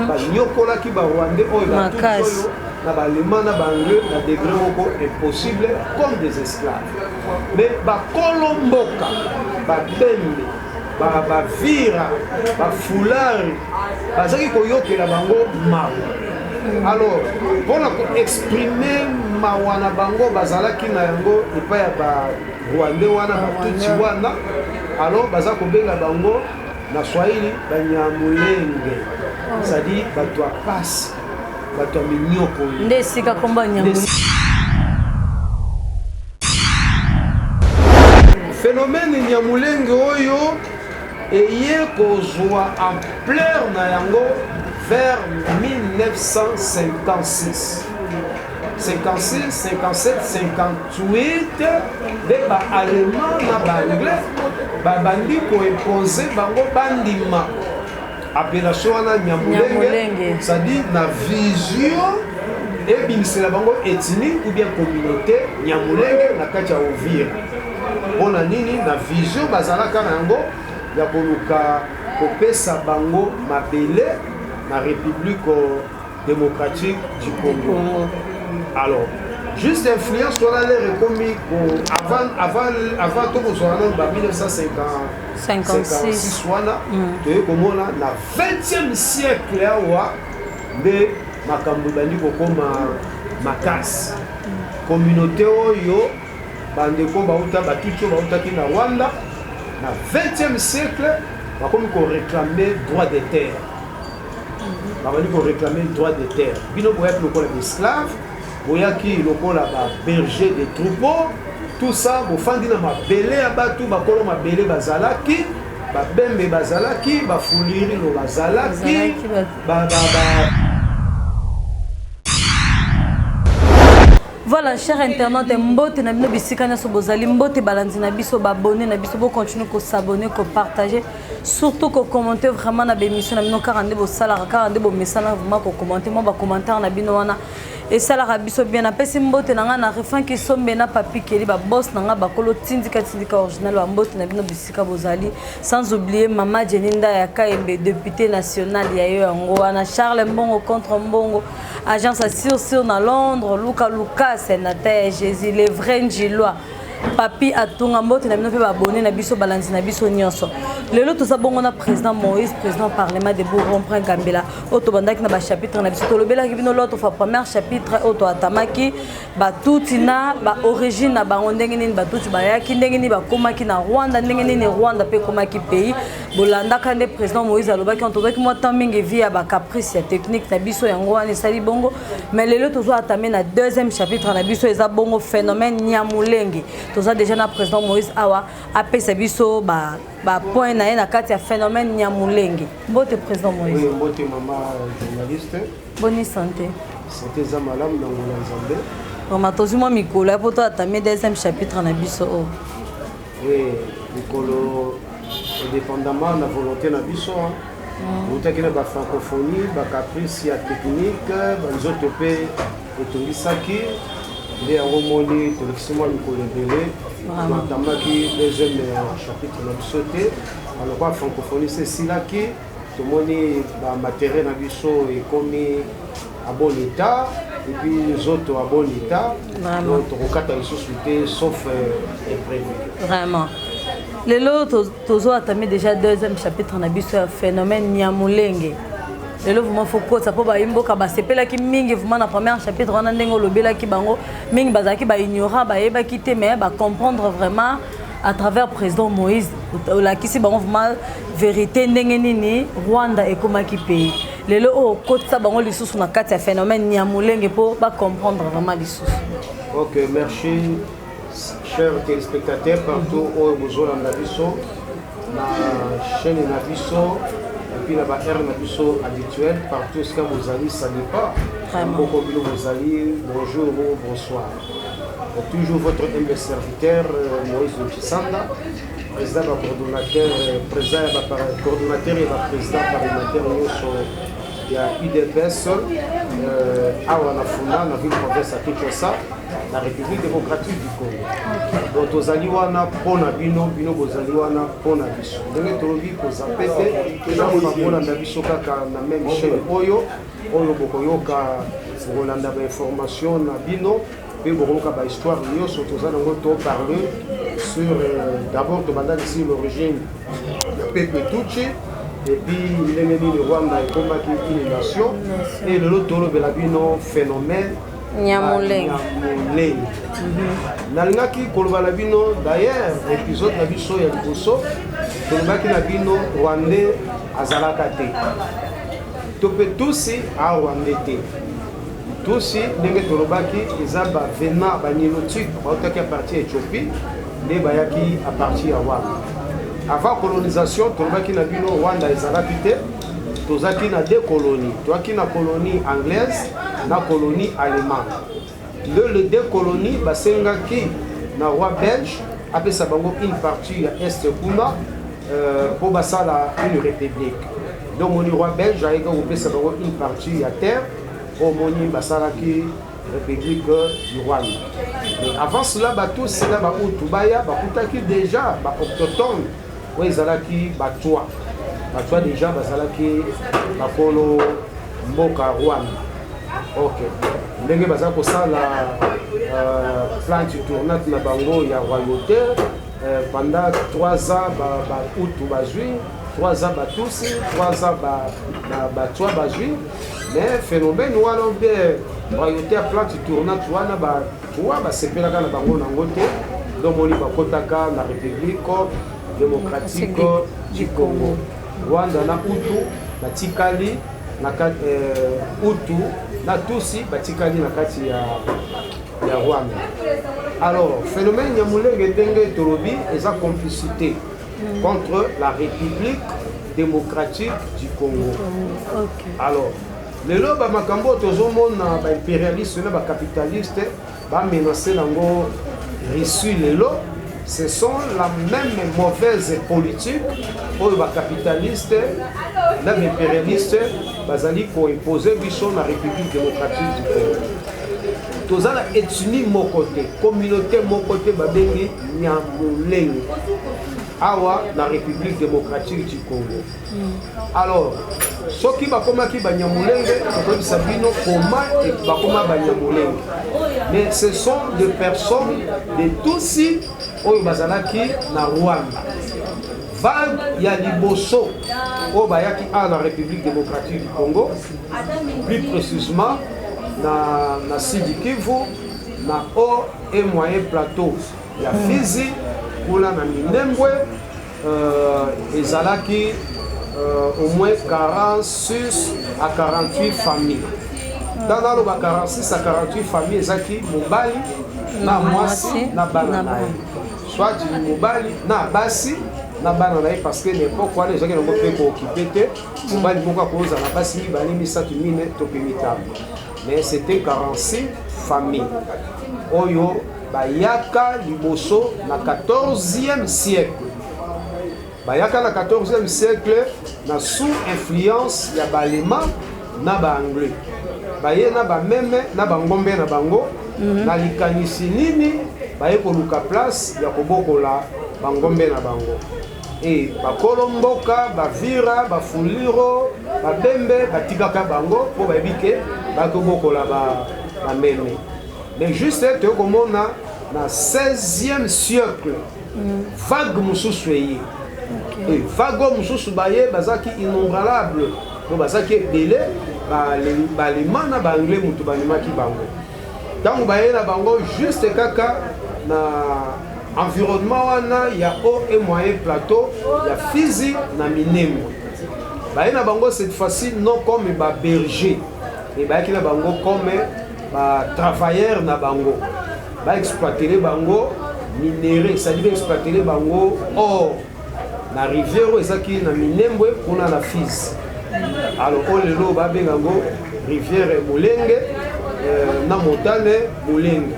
Banyokolaki Barwandais oyo, Batutsi oyo na Baallemand na Baanglais na degré moko impossible, comme des esclaves. Mais bakolo mboka, Babembe, Bavira, Bafulari, bazalaki koyokela bango mawa. Alors, mpona koexprimer mawa na bango bazalaki na yango epai ya Barwandais wana, Batutsi wana, alors baza kobenga bango na Swahili Banyamulenge, c'est-à-dire bato ya pasi, bato ya minyoko. Nde esika kombo ya Nyamulenge. Phénomène Nyamulenge oyo eye kozwa ampleur na yango vers 1956, 56, 57, 58, nde Baallemand na Baanglais babandi koimposer bango bandima appellation wana Nyamulenge, c'est-à-dire na vision ebimisela bango ethnie ou bien communauté Nyamulenge na kati ya Uvira. Mpona nini? Na vision bazalaka na yango ya koluka kopesa bango mabele na République démocratique du Congo. Alors, juste influence wana, l'heure ekomi avant tokozwaka nano ba 1956 wana, toye komona na 20e siècle awa nde makambo ebandi kokoma makasi. Communauté oyo, bandeko bauta, Batutsi oyo bautaki na Rwanda, na 20e siècle bakomi koréclamer droit de terre. Babandi koréclamer droit de terre. Bino boyaki lokola baesclave, boyaki lokola baberger de troupeau, tout ça, bofandi na mabele ya bato. Bakolo mabele bazalaki Babembe, bazalaki Bafulirilo, bazalaki ba, ba, ba. Voilà, cher internaute, mbote na bino bisika nyonso bozali. Mbote balandi na biso, baabonnés na biso. Bocontinuer kos'abonner, kopartager, surtout kocommenter vraiment na baémission na bino. Kaka nde bosalaka, kaka nde bomesana vraiment kocommenter. Mwa bacommentaire na bino wana esalaka biso bien. Napesi mbote na ngai na Refin Kisombe na Papi Keli, baboss na ngai, bakolo Tindika Tindika Original. Bambote na bino bisika bozali, sans oublier Mama Jenny Ndaya Kayembe, député national ya yo yango wana, Charles Mbongo contre Mbongo, agence sur sur na Londres, Luka Luka, sénateur ya Jésus, le vrai Njilois, Papi Atunga. Mbote na bino mpe baabonnés na biso, balandi na biso nyonso. Lelo toza bongo na président Moïse, président Parlement debout rond-point Gambela. Oyo tobandaki na bachapitre na biso, tolobelaki bino l'autre fois première chapitre oyo toatamaki Batuti na baorigine na bango, ndenge nini Batuti bayaki, ndenge nini bakomaki na Rwanda, ndenge nini Rwanda mpe ekomaki pays. Bolandaka nde président Moïse alobaki. Tozwaki mwa temps mingi vi ya bacaprice ya technique na biso, yango wana esali bongo. Mais lelo tozwa atame na deuxième chapitre na biso, eza bongo phénomène Nyamulenge. Toza déjà na président Moïse awa, apesa biso bapoint na ye na kati ya phénomène Nyamulenge. Mbote, président Moïse. Oui, mbote, mama journaliste. Boni santé? Santé eza malamu na ngolo ya Nzambe. Vraiment, tozwi mwa mikolo ya po to atame deuxième chapitre na biso oyo. Oui, mikolo, indépendamment na volonté na biso, outaki na bafrancophonie, bacaprice ya technique, banzoto mpe etongisaki nde yango. Moni tolekisi mwa mikolo ebele, toatamaki deuxième chapitre na biso te. Alokwa francophonie se esilaki, tomoni bamatériel na biso ekomi à bon état et puis nzoto à bon état, donc tokokata lisusu te, sauf imprévu. Vraiment, lelo tozo atame déjà deuxième chapitre na biso ya phénomène Nyamulenge. Lelo vraiment faut kotisa mpo bayi mboka basepelaki mingi vraiment na première chapitre wana, ndenge olobelaki bango mingi bazalaki baignorant, bayebaki te, mais bacomprendre vraiment à travers président Moïse. Olakisi bango vraiment vérité, ndenge nini Rwanda ekomaki pays. Lelo oyo okotisa bango lisusu na kati ya phénomène Nyamulenge mpo bacomprendre vraiment lisusu. Ok, merci. Chers téléspectateurs partout oyo bozolanda biso na chaîne na biso et puis na baheure na biso habituelle, partout esika bozali, ça dépend moko bino bozali, bonjour ou bonsoir. Toujours votre humble serviteur Moïse Chisanda, président bacoordonnateur, président ya bacoordonnateur ya baprésident parlementaire nyonso ya UDPS awa na Funda, na ville province ya Kinshasa. Na République démocratique du Congo. Donc tozali wana mpo na bino, bino bozali wana mpo na biso. Ndenge tolobi, kozape te, bolanda biso kaka na même chaîne oyo oyo bokoyoka, bokolanda bainformation na bino mpe bokoyoka bahistoire nyonso toza nango. Toparle sur d'abord tobandaki sur l'origine ya peuple Tutsi et puis ndenge nini Rwanda ekomaki une nation, et lelo tolobela bino phénomène Nyamulenge. Nyamulenge. Nalingaki koloba na bino, d'ailleurs épisode na biso ya liboso tolobaki na bino, Rwandais azalaka te, to mpe Tusi Arwandais te. Tusi, ndenge tolobaki, eza bavena banilotique, bautaki à partir ya Éthiopie, nde bayaki à partir ya Rwanda. Avant colonisation, tolobaki na bino, Rwanda ezalaki te. Tozalaki na deux colonies: toyaki na colonie anglaise na colonie allemande. Nde le deux colonies basengaki na roi belge apesa bango une partie ya est kuna mpo basala une république. Donc moni roi belge ayaki kopesa bango une partie ya terre oyo moni basalaki République du Rwanda. Mais avant cela, Batusi na Bahutu baya, bakutaki déjà baautochtone oyo ezalaki Batwa. Batwa déjà bazalaki bakolo mboka Rwanda. Ok, ndenge baza kosala plante tournante na bango ya royauté pendant 3 ans, Bahutu bazwi 3 ans, Batusi 3 ans, Batwa bazwi. Mais phénomène wana mpe royauté ya plante tournante wana, Batwa basepelaka na bango nango te. Donc moni bakotaka na République démocratique du Congo. Rwanda na Hutu batikali na Hutu na Tusi batikali na kati ya Rwanda. Alors phénomène Nyamulenge, ndenge tolobi, eza complicité contre la République démocratique du Congo. Alors lelo bamakambo oyo tozomona, baimpérialiste na bacapitaliste bamenace nango Russie lelo, ce sont la même mauvaise politique oyo bacapitaliste na baimpérialiste bazali koimpose biso na République démocratique du Congo. Toza na ethnie moko te, communauté moko te babengi Nyamulenge awa na République démocratique du Congo. Alors soki bakomaki Banyamulenge, tokoyebisa bino koma bakoma Banyamulenge, mais ce sont des personnes de Tusi oyo bazalaki na Rwanda. Vague ya liboso oyo bayaki awa na République démocratique du Congo, plus précisément na Sud Kivu, na haut et moyen plateau ya Fizi, kuna na Minembwe, ezalaki au moins 46 à 48 familles. Ntango aloba 46 à 48 familles, ezalaki mobali na mwasi na bana na ye, soit mobali na basi na bana na ye, parce que na époque wana ezalaki nango mpe kookipe te. Mobali moko akozala na basi mibale, misato, mine to mpe mitano. Mais c'était 46 familles oyo bayaka liboso na 14e siècle. Bayaka na 14e siècle na sous influence ya Baallemand na Baanglais. Baye na bameme na bangombe na bango. Na likanisi nini? Baye koluka place ya kobokola bangombe na bango. E bakolo mboka, Bavira, Bafuliro, Babembe, batikaka bango mpo bayebi ke bakobokola bameme. Mais juste toye komona na 16e siècle vague mosusu eye. Vague oyo mosusu baye bazalaki innombrable, donc bazalaki ebele. Baallemand na Baanglais moto bamemaki bango. Ntango baye na bango juste kaka na environnement wana ya haut et moyen plateau ya Fizi na Minembwe, baye na bango cette fois-ci non comme baberger, mais bayaki na bango comme batravailleur na bango, baexploitele bango minerai, c'est-à-dire baexploitele bango or na rivière oyo ezalaki na Minembwe kuna na Fizi. Alors oyo lelo babenga yango rivière Molenge na montagne Molenge,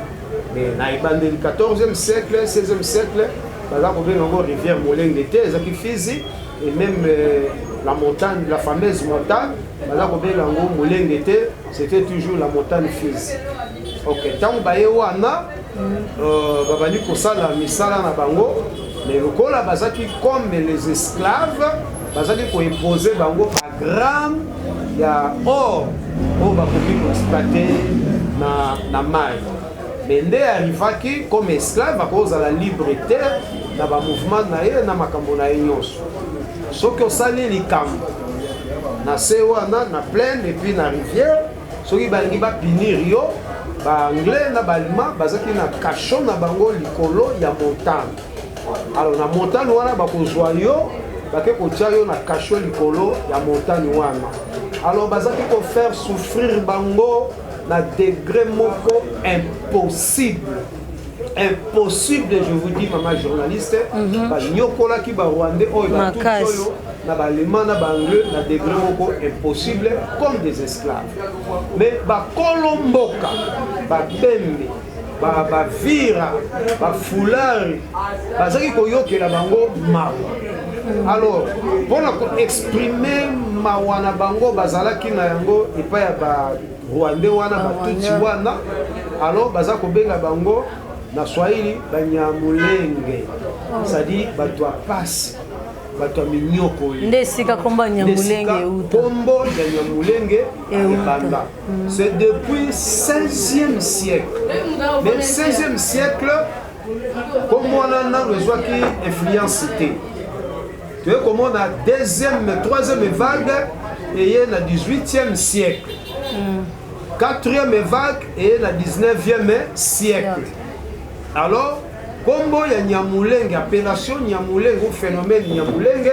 mais na ebandeli 14e siècle, 16e siècle, baza kobenga yango rivière Molenge te, ezalaki Fizi. Et même la montagne, la fameuse montagne, baza kobenga yango Molenge te, c'était toujours la montagne Fizi. Ok, ntango baye wana, babandi kosala misala na bango, mais lokola bazalaki comme les esclaves, bazalaki koimpose bango bagramme ya or oyo bakoki koexploiter na mai. Mais nde arrivaki comme esclave, akozala libre te na bamouvement na ye, na makambo na ye nyonso. Soki osali likambo na se wana, na plaine et puis na rivière, soki balingi bapunir yo, baanglais na baallemand bazalaki na cachot na bango likolo ya montagne. Alors na montagne wana, bakozwa yo, bake kotia yo na cachot likolo ya montagne wana. Alors bazalaki kofaire souffrir bango na degré moko impossible, impossible, je vous dis, mama journaliste. Banyokolaki barwandais oyo, batutsi oyo na baallemand na baanglais na degré moko impossible, comme des esclaves. Mais bakolo mboka, babembe, bavira, bafulari, bazalaki koyokela bango mawa. Alors mpona koexprimer mawa na bango bazalaki na yango epai ya barwandais wana, batutsi wana, alors baza kobenga bango na Swahili Banyamulenge, c'est-à-dire bato ya pasi, bato ya minyokoli. Nde esika nkombo ya Nyamulenge euta. Nkombo ya Nyamulenge ebanda, c'est depuis 16e siècle. Mais 16e siècle, nkombo wana nano ezwaki influence te. Toye komona deuxième, troisième vague eye na 18e siècle, quatrième vague eye na 19e siècle. Alors nkombo ya Nyamulenge, appellation Nyamulenge ou phénomène Nyamulenge,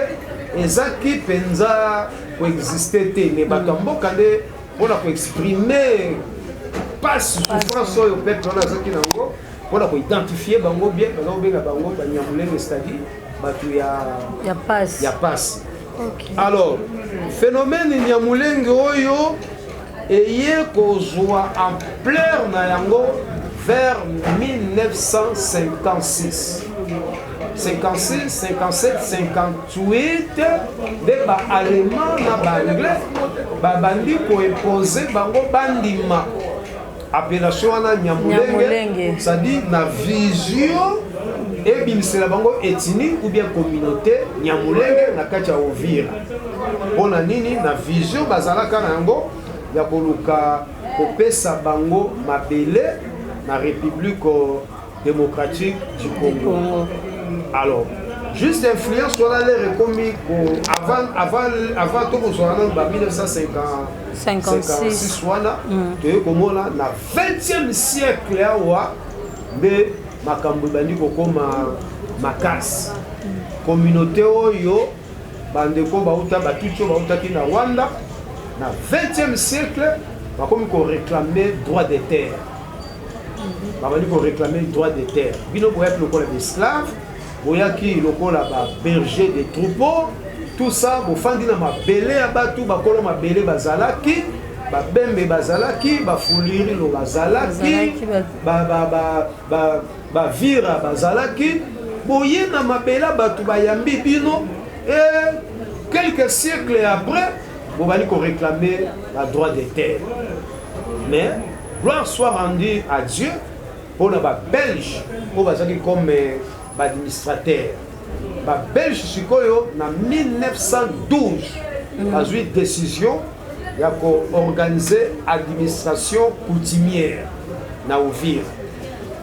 ezaki mpenza koexiste te. Mais bato ya mboka nde, mpona koexprimer pasi, souffrance oyo peuple wana azaki nango, mpona koidentifie bango bien, baza kobenga bango Banyamulenge, c'est-à-dire bato ya ya pasi. Ya pasi. Alors phénomène Nyamulenge oyo eye kozwa ampleur na yango vers 1956, 56, 57, 58, nde baallemand na baanglais babandi koimpose bango bandima appellation wana Nyamulenge, c'est-à-dire na vision ebimisela bango ethnie ou bien communauté Nyamulenge na kati ya Uvira. Mpona nini? Na vision bazalaka na yango ya koluka kopesa bango mabele na République démocratique du Congo. Alors juste influence wana, l'heure ekomi avant tokozwaka nano ba 1956 wana, toye komona na 20e siècle awa nde makambo ebandi kokoma makasi. Communauté oyo, bandeko bauta, batutsi oyo bautaki na Rwanda, na 20e siècle bakomi koréclame droit de terre. Babandi koréclame droit de terre. Bino boyaki lokola baesclave, boyaki lokola baberger de troupeau, tout ça, bofandi na mabele ya bato. Bakolo mabele bazalaki babembe, bazalaki bafulirilo, bazalaki bavira, bazalaki. Boye na mabele ya bato, bayambi bino, et quelques siècles après bobali koréclamer badroit de terre. Mais gloire soit rendue à Dieu mpona babelge oyo bazalaki comme baadministrateur. Babelge sikoyo na 1912 bazwi décision ya koorganiser administration coutumière na Uvira.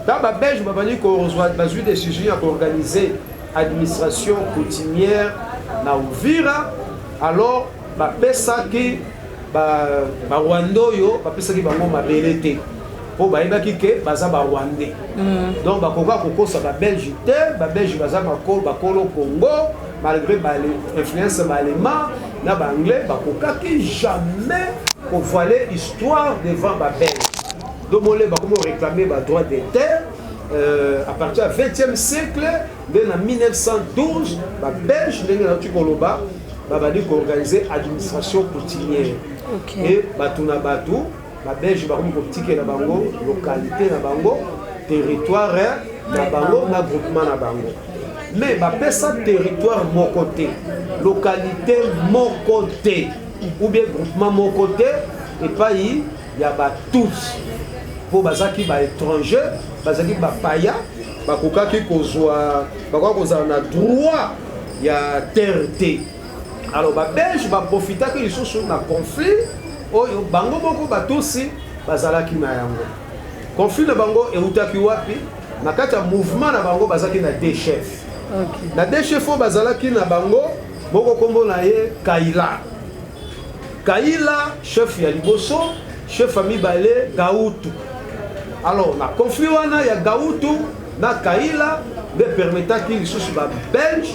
Ntango babelge babandi kozwa, bazwi décision ya koorganiser administration coutumière na Uvira, alors bapesaki barwandais oyo, bapesaki bango mabele te, mpo bayebaki ke baza barwandais. Donc bakoka kokosa babelge te. Babelge baza bakolo Congo, malgré influence baallemand na baanglais, bakokaki jamais kovoiler histoire devant babelge. Donc mole bakomi koréclamer badroit de terre à partir ya 20e siècle. Nde na 1912 babelge, ndenge nauti koloba, babandi koorganiser administration coutumière. E bato na bato, babelge bakomi kotikela bango localité na bango, territoire na bango na groupement na bango. Mais bapesa territoire moko te, localité moko te ou bien groupement moko te epai ya batutsi. Mpo bazalaki baétranger, bazalaki bapaya, bakokaki kozwa, bakoki kozala na droit ya terre te. Alors Babelge baprofitaki lisusu na conflit oyo bango moko Batusi bazalaki na yango. Conflit na bango eutaki wapi? Na kati ya mouvement na bango, bazalaki na deux chefs. Na deux chefs oyo bazalaki na bango, moko nkombo na ye Kaila. Kaila chef ya liboso, chef ya mibale Gautu. Alors na conflit wana ya Gautu na Kaila nde permetaki lisusu Babelge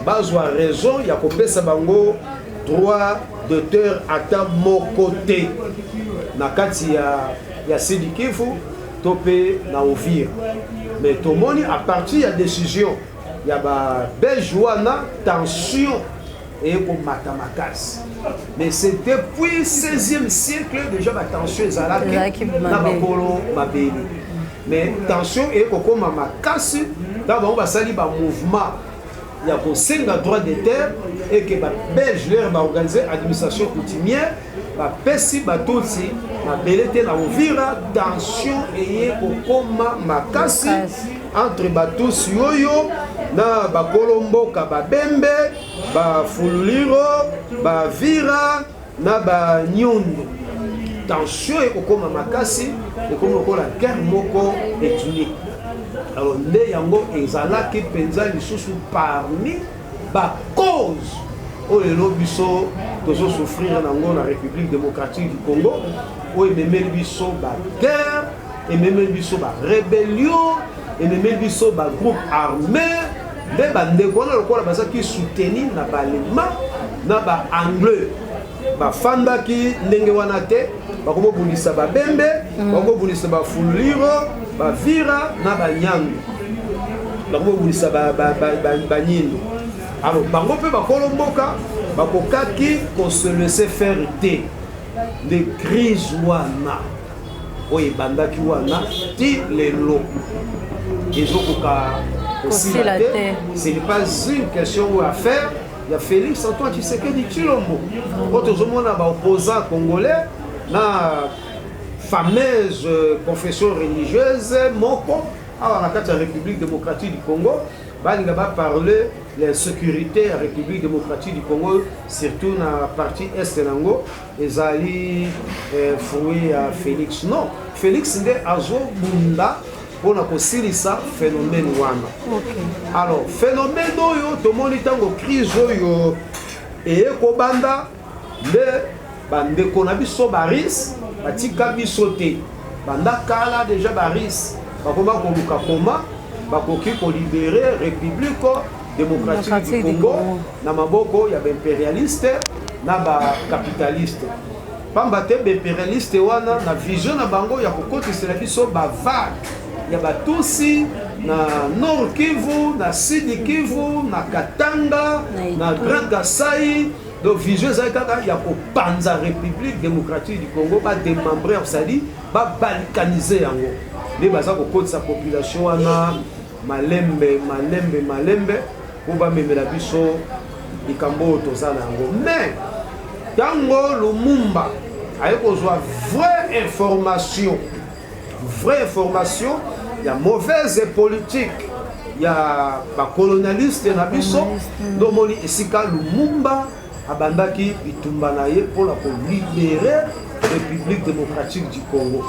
bazwa raison ya kopesa bango droit de terre ata moko te na kati ya Sud Kivu to mpe na Uvira. Mais tomoni, à partir ya décision ya Babelge wana, tension ekomata makasi. Mais c'est depuis 16e siècle déjà batension ezalaki na bakolo mabele. Mais tension ekokóma makasi ntango bango basali bamouvement ya kosenga droit de terre et que Babelge lere baorganize administration coutumière, bapesi Batutsi mabele te na Uvira. Tension eye kokóma makasi entre Batusi oyo na bakolo mboka, Babembe, Bafululiro, Bavira na Banyundu. Tension ekokóma makasi, ekomi lokola guerre moko ethnique. Alors nde yango ezalaki mpenza lisusu parmi bacause oyo lelo biso tozosouffrir nango na République démocratique du Congo, oyo ememeli biso baguerre, ememeli biso barébellion, ememeli biso bagroupe armé. Nde bandeko wana, lokola bazalaki soutenu na Baallemand na Baanglais, bafandaki ndenge wana te. Bakomobundisa Babembe, bakomobundisa Bafuliro, Bavira na Banyandu, bakomobundisa Banyindo. Alors bango mpe bakolo mboka bakokaki kose laisser faire te. Nde crise wana oyo ebandaki wana ti lelo ezokoka kosila te. Ce n'est pas une question ou affaire ya Félix Antoine Tshisekedi Tshilombo oyo tozomona baopposant congolais na fameuse confession religieuse moko awa na kati ya République démocratique du Congo balinga baparle l'insécurité ya République démocratique du Congo, surtout na partie est nango, ezali fruit ya Félix. Non, Félix nde azobunda mpona kosilisa phénomène wana. Alors phénomène oyo tomoni, ntango crise oyo eye kobanda, nde bandeko na biso Barusse batika biso te. Banda kala déjà Barusse bakoma koluka koma bakoki kolibérer République démocratique du Congo na maboko ya baimpérialiste na bacapitaliste. Pamba te baimpérialiste wana, na vision na bango ya kokotisela biso bavague ya Batusi na Nord Kivu, na Sud Kivu, na Katanga, na Grand Kasai, donc vision ezali kaka ya kopanza République démocratique du Congo, badémembre, c'est-à-dire babalkanize yango. Nde baza kokotisa population wana malembe malembe malembe mpo bamemela biso likambo oyo toza na yango. Mais ntango Lumumba aye kozwa vraie information, vraie information ya mauvaise politique ya bacolonialiste na biso, nde omoni esika Lumumba abandaki bitumba na ye mpona kolibérer République démocratique du Congo.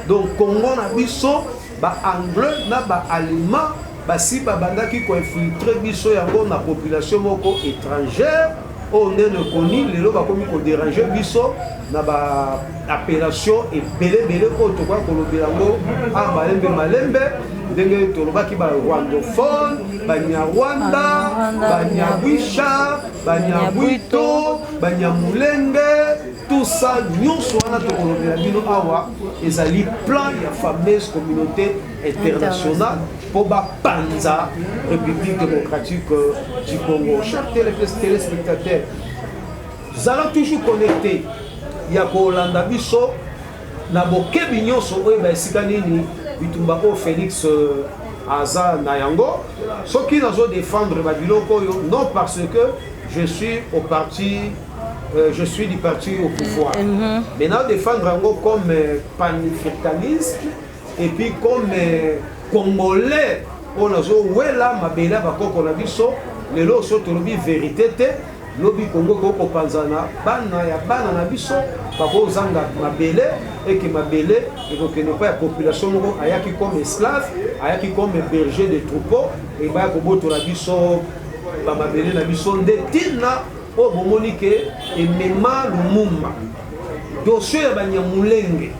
Donc Congo na biso, Baanglais na Baallemand basi babandaki koinfiltre biso yango na population moko étrangère oyo nde nekoni lelo bakomi kodéranger biso na baappellation ebelebele oyo tokoka kolobela yango a malembe malembe, ndenge tolobaki barwandophone, Banyarwanda, Banyabwisha, Banyabwito, Banyamulenge, tout ça nyonso wana tokolobela bino awa. Ezali plan ya fameuse communauté internationale mpo bapanza République démocratique du Congo. Chers téléspectateurs, zala toujours connecté ya kolanda biso na bokebi nyonso. Oyeba esika nini bitumba oyo Félix aza na yango. Soki nazodéfendre babiloko oyo, non parce que je suis au parti je suis du parti au pouvoir, mais nazodéfendre yango comme panafricaniste. Et puis comme Congolais oyo nazowela mabele ya bakoko na biso, lelo so tolobi vérité te, lobi Kongo ekoki kopanzana, bana ya bana na biso bakozanga mabele, eke mabele ekokende mpa ya population moko ayaki comme esclave, ayaki comme berger de troupeau, ebaya kobotola biso bamabele na biso. Nde ntina oyo bomoni ke emema Lumumba, dossier ya Banyamulenge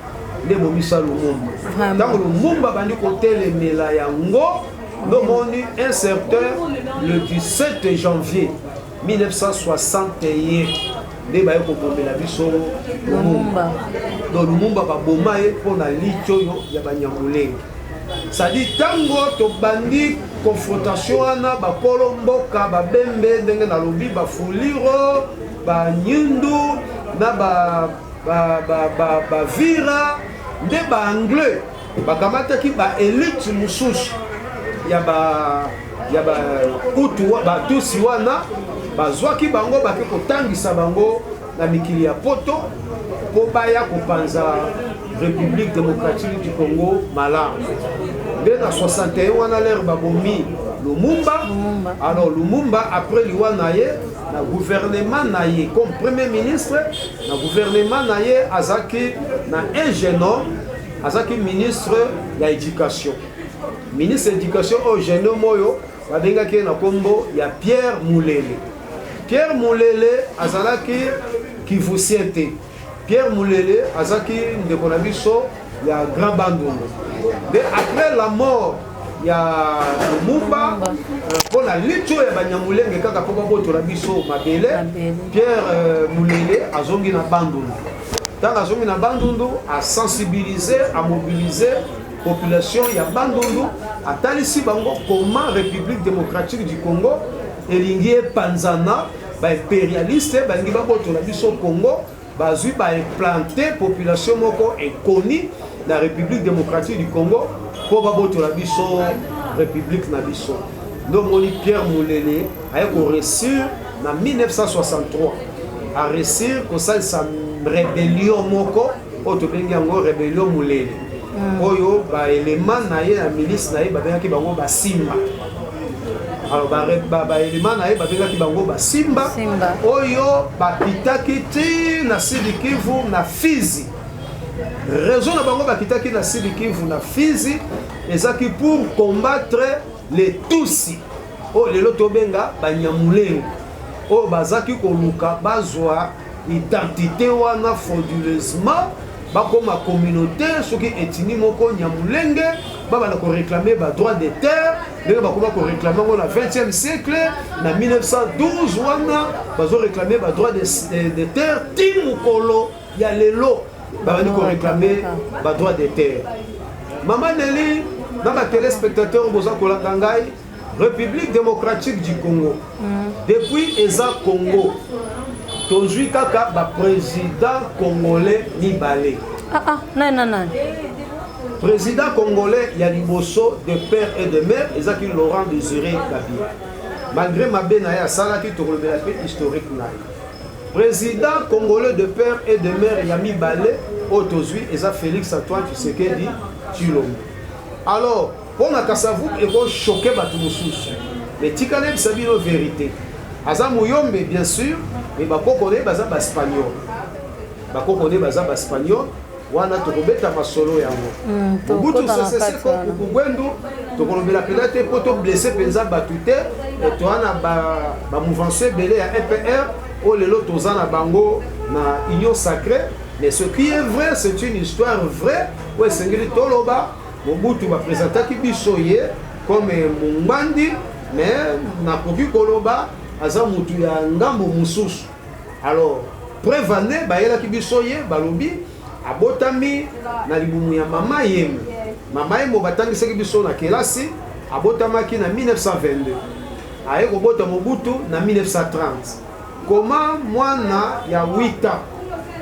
nde ebomisa Lumumba. Ntango Lumumba bandi kotelemela yango, ndomoni un certain le 17 janvier 1961 nde baye kobomela biso Lumumba. Donc Lumumba baboma ye mpo na liti oyo ya Banyamulenge. C'est-à-dire ntango tobandi confrontation wana, bakolo mboka Babembe, ndenge nalobi, Bafuliro, Banyindu na Bavira, nde Baanglais bakamataki baélite mosusu ya Bahutu, Batusi wana, bazwaki bango, bake kotangisa bango na mikili ya Poto mpo baya kopanza République démocratique du Congo malamu. Nde na 61 wana, l'heure babomi Lumumba. Alors Lumumba, après liwa na ye, na gouvernement na ye comme premier ministre, na gouvernement na ye azalaki na un jeune homme, azalaki ministre ya éducation. Ministre ya éducation oyo, jeune homme oyo babengaki ye na nkombo ya Pierre Mulele. Pierre Mulele azalaki Kivusien te. Pierre Mulele azalaki ndeko na biso ya Grand Bandundu. Nde après la mort ya Lumumba, mpo na liti oyo ya Banyamulenge kaka mpo babotola biso mabele, Pierre Mulele azongi na Bandundu. Ntango azongi na Bandundu, asensibilize, amobilize population ya Bandundu, atalisi bango comment République démocratique du Congo elingi epanzana, baimpérialiste balingi babotola biso Congo, bazwi baimplante population moko ekoni na République démocratique du Congo mpo babotola biso république na biso. Nde omoni Pierre Mulele aye koréussir na 1963, aréussir kosalisa rébellion moko oyo tobengi yango rébellion Mulele, oyo baélément na ye ya milice na ye babengaki bango Basimba. Alors baélément na ye babengaki bango Basimba, oyo bakitaki ti na Sud Kivu, na Fizi. Raison na bango bakitaki na Sud Kivu, na Fizi, ezaki pour combattre les Tusi oyo lelo tobenga Banyamulenge, oyo bazaki koluka bazwa identité wana frauduleusement, bakoma communauté soki ethnie moko Nyamulenge, babanda koréclame badroit de terre ndenge bakoma koréclame yango na 20e siècle. Na 1912 wana bazoréclame badroit de terre, ti mokolo ya lelo babandi koréclame badroit de terre. Mama Neli na batéléspectateur, boza kolanda ngai, République démocratique du Congo, depuis eza Congo, tozwi kaka baprésident congolais mibale. Ah, ah, nani na nani? Président congolais ya liboso de père et de mère ezalaki Laurent Désiré Kabila. Malgré mabe na ye asalaki, tokolobela mpe historique na ye. Président congolais de père et de mère ya mibale oyo tozwi eza Félix Antoine Tshisekedi Tshilombo. Alors mpo na Kasavubu ekochoquer bato mosusu, mais tika nayebisa bino vérité: aza Moyombe bien sûr, mais bakoko na ye baza Baespagnol, bakoko na ye baza Baespagnol. Wana tokobeta masolo yango. Mobutu tokota na Sese kati Seko wana. Kuku Ngbendu, tokolobela mpenza te mpo toblesse mpenza bato te. Toza na bamouvance ebele ya MPR oyo lelo toza na bango na Union sacrée. Mais ce qui est vrai, c'est une histoire vraie oyo esengeli toloba. Mobutu baprésentaki biso ye comme Mongbandi, mais nakoki koloba aza motu ya ngambo mosusu. Alors preuve ane, bayelaki biso ye, balobi abotami na libumu ya mama Yemo. Mama Yemo batangisaki biso na kelasi, abotamaki na 1922, aye kobota Mobutu na 1930. Comment mwana ya 8 ans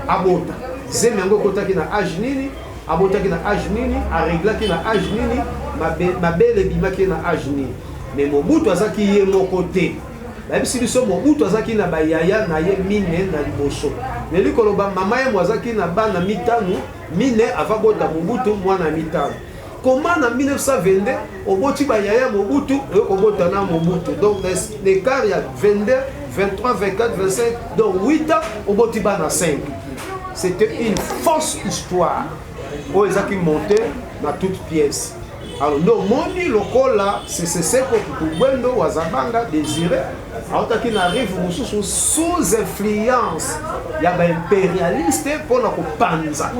abota? Zemi yango ekotaki na age nini? Abotaki na age nini? Areglaki na age nini? Mabele ebimaki na age nini? Mais Mobutu azalaki ye moko te. Bayebisi biso Mobutu azalaki na bayaya na ye mine na liboso. Neli koloba mama Yemo azalaki na bana mitano, mine ava bota Mobutu mwana mitano. Comment na 1922 oboti bayaya Mobutu, oyo kobota na Mobutu? Donc l'écart ya 22, 23, 24, 25, donc 8 ans, oboti bana 5. C'était une fausse histoire oyo ezaki monté na toute pièce. Alors nde omoni lokola Sese Seko Kuku Ngbendu Wazabanga Désiré autaki na rive mosusu sous influence ya baimpérialiste mpona kopanza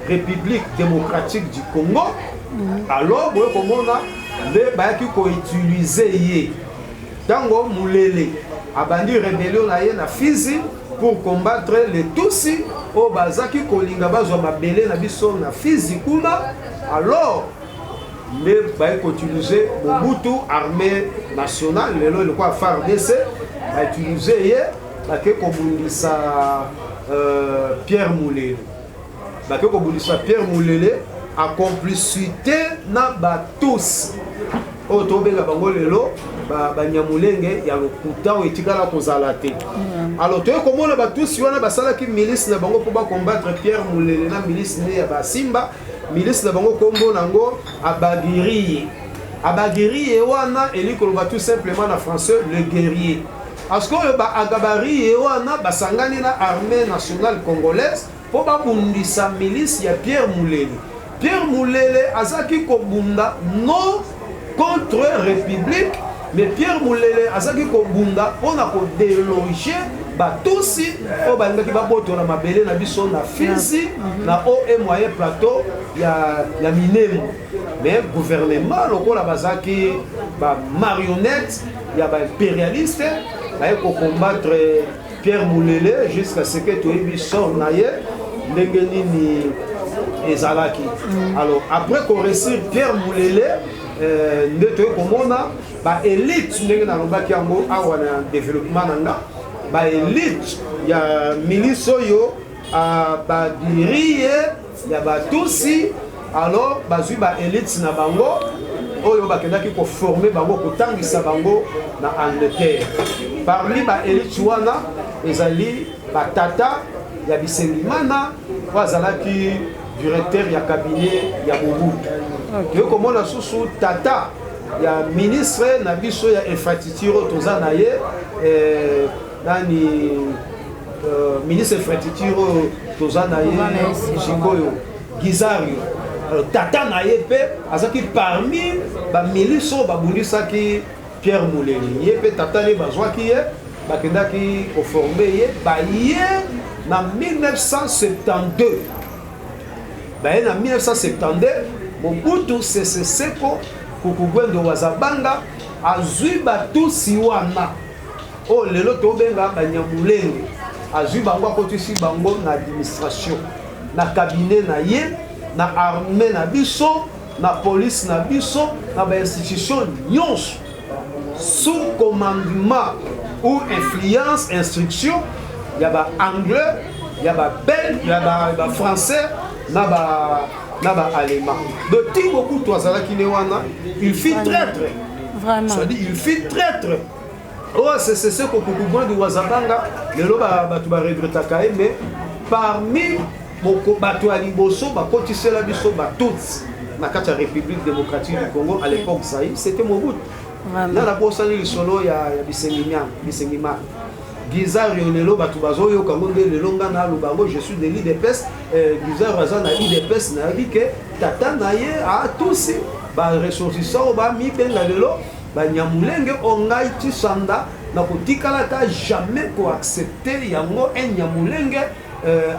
République démocratique du Congo. Alors boye komona nde bayaki koutiliser ye ntango Mulele abandi rébellion na ye na Fizi pour combattre les Tutsi oyo bazaki kolinga bazwa mabele na biso na Fizi kuna. Alors nde baye koutiliser Mobutu, armée nationale lelo eloko ya FARDC, bautiliser ye, bake kobundisa Pierre Mulele. Bake kobundisa Pierre Mulele en complicité na Batusi oyo tobenga bango lelo Banyamulenge ya lokuta oyo etikala kozala te. Alors toye komona Batusi wana basalaki milice na bango mpo bacombattre Pierre Mulele na milice nde ya basimba. Milice na bango, nkombo nango Abagiriye. Abagiriye wana eli koloba tout simplement na français le guerrier, parce que oyo baagabariye wana basangani na armée nationale congolaise mpo babundisa milice ya Pierre Mulele. Pierre Mulele azalaki kobunda non contre république, mais Pierre Mulele azalaki kobunda mpona kodéloger Batusi oyo balingaki babotola mabele na biso na Fizi, na haut et moyen plateau ya Minembwe. Mais gouvernement, lokola bazalaki bamarionnette ya baimpérialiste, baye kocombattre Pierre Mulele jusqu'à ce que toyebi sort na ye ndenge nini ezalaki. Alors après koréussir Pierre Mulele, nde toye komona baélite, ndenge nalobaki yango awa na développement na nga, baélite ya milice oyo Abagiriye ya Batusi. Alors bazwi baélite na bango oyo bakendaki koformer bango, kotangisa bango na Angleterre. Parmi baélite wana ezali batata ya Bisengimana oyo azalaki directeur ya cabinet ya Mobutu. Toyei komona susu tata ya ministre na biso ya infrastructure oyo toza na ye, nani, ministre infrastructure oyo toza na ye sikoyo, Gizario. Alors tata na ye mpe azalaki parmi bamilice oyo babundisaki Pierre Mulele. Ye mpe tata ne bazwaki ye, bakendaki koformer ye. Baye na 1972, baye na 1972, Mobutu Sese Seko Kuku Ngbendu Wazabanga azwi Batusi wana oyo lelo tobenga Banyamulenge, azwi bango, akotisi bango na administration, na cabinet na ye, na armée na biso, na police na biso, na bainstitution nyonso, sous commandement ou influence, instruction ya baanglais, ya babelge, ya bafrançais na baallemand. Donc ti Mobutu azalaki ne wana, il fut traître. Vraiment. C'est-à-dire il fut traître. Oyo Sese Seko Kuku Ngbendu Wazabanga lelo bato baregretaka ye, mais parmi bato ya liboso bakotisela biso Batutsi na kati ya République démocratique du Congo, à l'époque Zaïre, c'était Mobutu. Vraiment. Nga nabosani lisolo ya Bisengimana Gizario. Lelo bato bazoyoka yango nde lelo nga naloba yango. Je suis de l'UDPS. Gizario aza na UDPS. Nayebi ke tata na ye atusi baressortissant oyo bamibenga lelo Banyamulenge. Oyo ngai Tisanda nakotikalaka jamais koaccepter yango, un Nyamulenge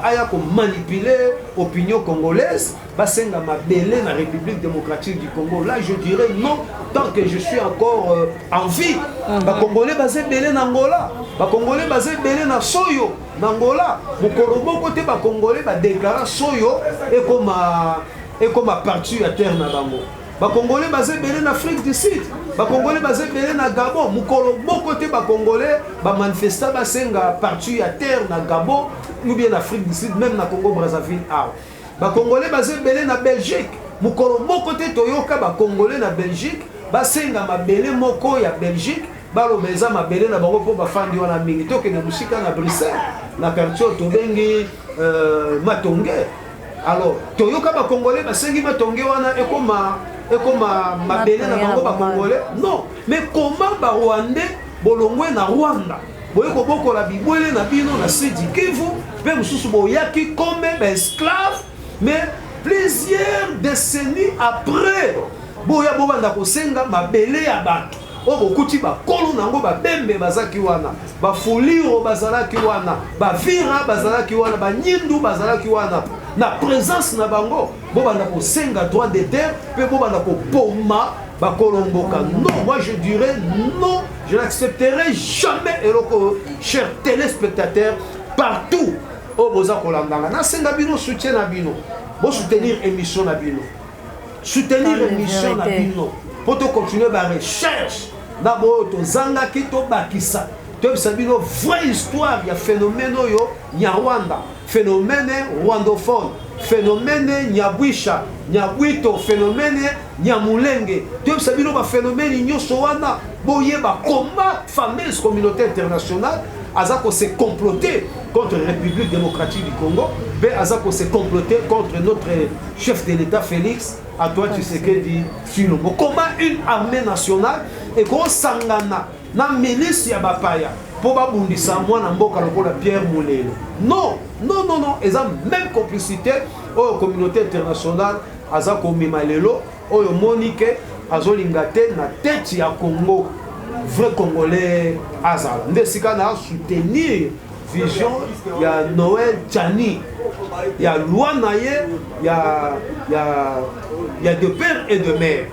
aya komanipuler opinion congolaise, basenga mabele na République démocratique du Congo. Là je dirais non tant que je suis encore en vie. Bacongolais baza ebele na Angola, bacongolais baza ebele na Soyo na Angola. Mokolo moko te bacongolais badéclara Soyo ekoma partie ya terre na bango. Bacongolais baza ebele na Afrique du Sud, bacongolais baza ebele na Gabon. Mokolo moko te bacongolais bamanifesta, basenga partie ya terre na Gabon ou bien na Afrique du Sud, même na Congo Brazzaville awa. Bacongolais baza ebele na Belgique. Mokolo moko te toyoka bacongolais na Belgique basenga mabele moko ya Belgique, baloba eza mabele na bango mpo bafandi wana mingi. Tokende mosika, na Bruxelles, na quartier oyo tobengi Matonge. Alors toyoka bacongolais basengi matonge wana ekoma ekoma mabele na bango bacongolais. Non, mais comment barwandais bolongwe na Rwanda, boye kobokola bibwele na bino na Sud Kivu, mpe mosusu boyaki comme baesclave, mais plusieurs décennies après boya bobanda kosenga mabele ya bato oyo bokuti bakolo na yango? Babembe bazalaki wana, bafuliro bazalaki wana, bavira bazalaki wana, banyindu bazalaki wana. Na présence na bango bobanda kosenga droit de terre mpe bobanda kopoma bakolo mboka. Non, moi je dirais non, je n'accepterai jamais eloko. Chers téléspectateurs partout oyo boza kolandanga, nasenga bino soutien na bino, bosoutenir émission na bino, soutenir émission na bino mpo tocontinue barecherche na boyo tozangaki, tobakisa, toyebisa bino vraie histoire ya phénomène oyo Nyarwanda, phénomène rwandophone, phénomène Nyabwisha, Nyabwito, phénomène Nyamulenge. Toyebisa bino baphénomène nyonso wana, boyeba comment fameuse communauté internationale aza kose comploter contre République démocratique du Congo mpe aza kose comploter contre notre chef de l'État Félix Antoine Tshisekedi Tshilombo. Comment une armée nationale ekosangana na milice ya bapaya mpo babundisa mwana mboka lokola Pierre Molelo? Non, non, non, non, eza même complicité oyo communauté internationale aza komema lelo oyo. Omoni ke azolinga te na tête ya Congo vrai congolais azala. Nde esika na soutenir vision ya Noël Tshiani, ya loi na ye ya de père et de mère.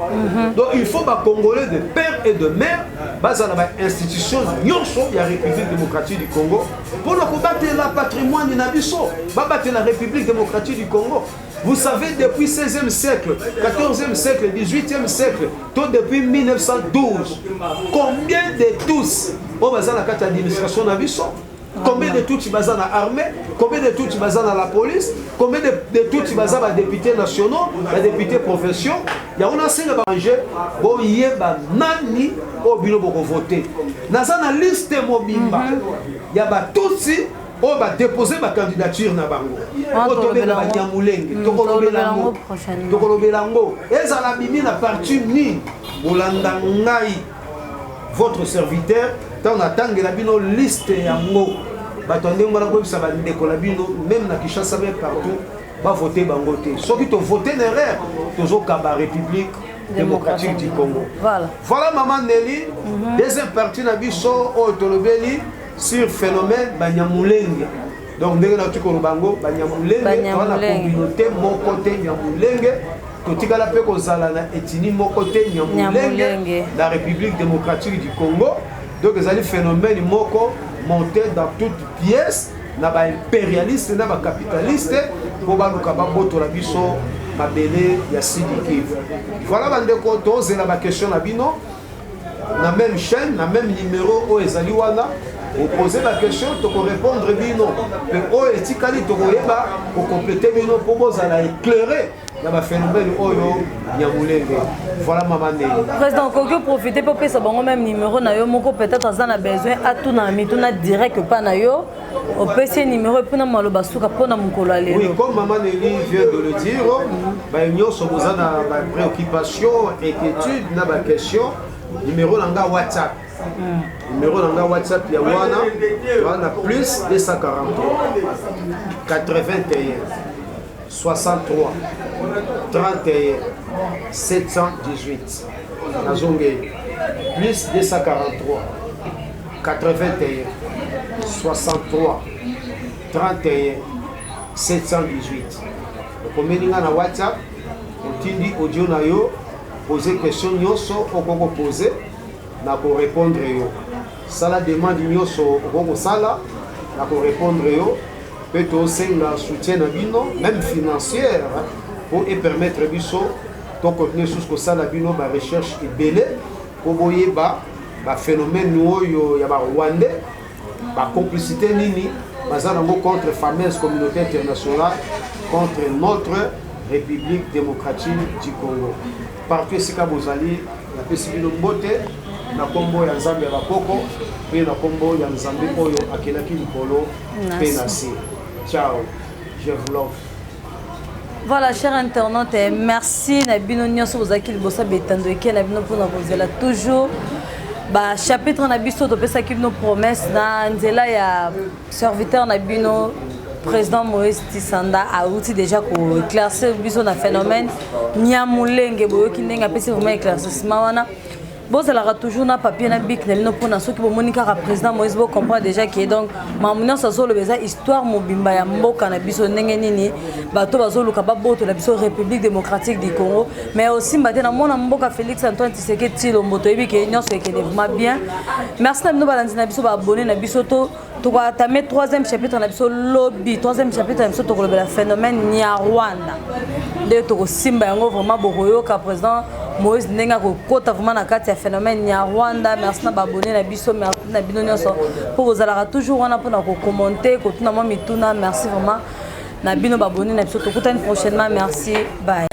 Donc il faut bacongolais de père et de mère bazala bainstitution nyonso ya République démocratique du Congo mpona kobatela patrimoine na biso, babatela République démocratique du Congo. Vous savez, depuis 16e siècle, 14e siècle, 18e siècle, tout depuis 1912, combien de Tutsi oyo baza na kati ya administration na biso? Combien de Tutsi baza na armée? Combien de Tutsi baza na la police? Combien de Tutsi baza badéputés nationaux, badéputés provinciaux? Yango nasenga baange boyeba nani oyo bino bokovote. Naza na liste mobimba ya batutsi oyo badepose bacandidature na bango, oyo tobenga Banyamulenge. Tokolobela yango, tokolobela yango, ezala bimi na parti nini. Bolanda ngai, votre serviteur, ntango natangela bino liste yango. Bato ya ndenge wana, koyebisa bandeko na bino même na Kinshasa, même partout, bavote bango te. Soki tovote na erreur, tozokaba République démocratique du Congo. Voilà, mama Nelly. Deuxième partie na biso oyo tolobeli sur phénomène Banyamulenge. Donc ndenge nauti koloba yango, Banyamulenge toza na communauté moko te Nyamulenge, totikala mpe kozala na ethnie moko te Nyamulenge na République démocratique du Congo. Donc ezali phénomène moko monté dans toute pièce na baimpérialiste na bacapitaliste mpo baluka babotola biso mabele ya Sud Kivu. Voilà bandeko, tozela baquestion na bino na même chaîne, na même numéro oyo ezali wana. Opose baquestion, tokorépondre bino, mpe oyo etikali tokoyeba kokomplete bino mpo bozala éclairé na baphénomène oyo Nyamulenge. Voilà, mama Ndeni. Président, okoki oprofite mpo opesa bango même numéro na yo moko. Peut-être aza na besoin atuna na mituna direct epa na yo, opesi ye numéro epona maloba suka mpona mokolo ya lelo. Oui, comme maman Nelly vient de le dire, baye nyonso boza na bapréoccupation, inquiétude na baquestion, numéro na nga WhatsApp, numéro na nga WhatsApp ya wana wana: plus 243 81 63 31 718. Nazongeli: plus 243 81 63 31 718. Okomeli nga na WhatsApp, otindi audio na yo, pose question nyonso okoki kopose, na korépondre yo. Sala demande nyonso okoki kosala, na korépondre yo. Mpe tosenga soutien na bino, même financière, mpo epermettre biso tocontinue susu kosala bino barecherche ebele mpo boyeba baphénomène oyo ya barwandais, bacomplicité nini baza nango contre fameuse communauté internationale, contre notre République démocratique du Congo. Partout esika bozali, napesi bino mbote na nkombo ya Nzambe ya bakoko mpe na nkombo ya Nzambe oyo akelaki likolo mpe na se. Ciao, je vous love. Voilà, chers internautes, merci na bino nyonso bozalaki liboso ya betando eke na bino mpona kozela toujours bachapitre na biso. Topesaki bino promesse na nzela ya serviteur na bino, président Moïse Tisanda. Auti déjà koéclaircir biso na phénomène Nyamulenge. Boyoki ndenge apesi vraiment éclaircissement wana. Bozalaka toujours na papier na bic na bino, mpona soki bomoni kaka président Moïse, bocomprendre déjà ke donc makambo nyonso azoloba eza histoire mobimba ya mboka na biso, ndenge nini bato bazoluka babotola biso République démocratique du Congo. Mais osimba te na mwana mboka Félix Antoine Tshisekedi Tshilombo. Toyebi ke nyonso ekende vraiment bien. Merci na bino balandi na biso, baabonné na biso. To tokoentamer troisième chapitre na biso lobi. Troisième chapitre na biso, tokolobela phénomène Nyarwanda, nde tokosimba yango vraiment. Bokoyoka président Moïse ndenge akokota vraiment na kati ya phénomène Nyarwanda. Merci na baabonné na biso, merci na bino nyonso mpo bozalaka toujours wana mpona kocommenter, kotuna mwa mituna. Merci vraiment na bino baabonné na biso. Tokutani prochainement. Merci, bye.